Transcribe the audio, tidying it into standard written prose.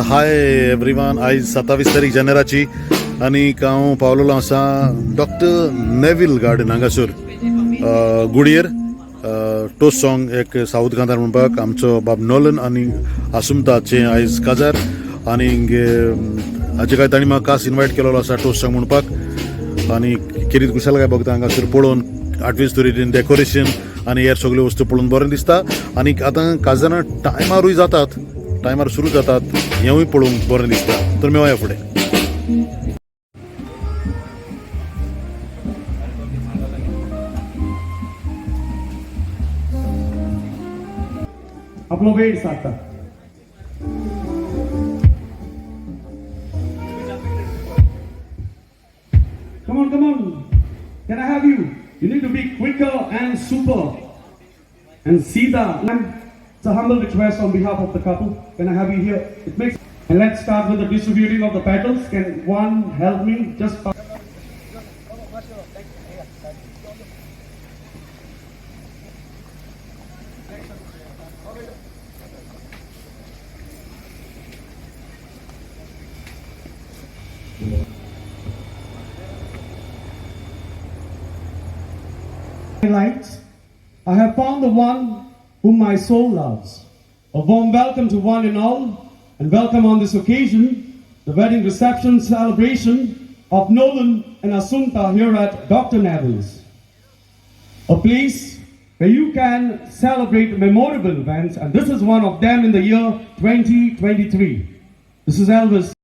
Hi everyone. आयज 27 तारीख जानेराची आनी हांव पावलेलो आसा डॉक्टर नेवील गार्डन हांगासर गुडयेर टोस्ट सॉंग एक साऊथ कांतार म्हणपाक. आमचो बाब नोलन आनी आसुमताचें आयज काजार आनी हाचे काय तांणी म्हाका खास इनवायट केलेलो आसा टोस्ट सॉंग म्हणपाक. आनी खेरीत कुशालकाय बघता हांगासर पळोवन आठवीस तरेन डेकोरेशन आनी हेर सगल्यो वस्तू पळोवन बरें दिसता. आनी आतां काजरां टायमारूय जातात, टायमार सुरू जातात, हेंवूय पळोवंक बरें दिसता. तर मेळया फुडें. आपलो वेळ साधता. Come on, come on. Can I have you? You need to be quicker and super. And Sita, ma'am, it's a humble request on behalf of the couple. Can I have you here? It makes. And let's start with the distributing of the petals. Can one help me? Just. Lights. I have found the one whom my soul loves. A warm welcome to one and all, and welcome on this occasion, the wedding reception celebration of Nolan and Asunta here at Dr. Neville's. A place where you can celebrate memorable events, and this is one of them in the year 2023. This is Elvis.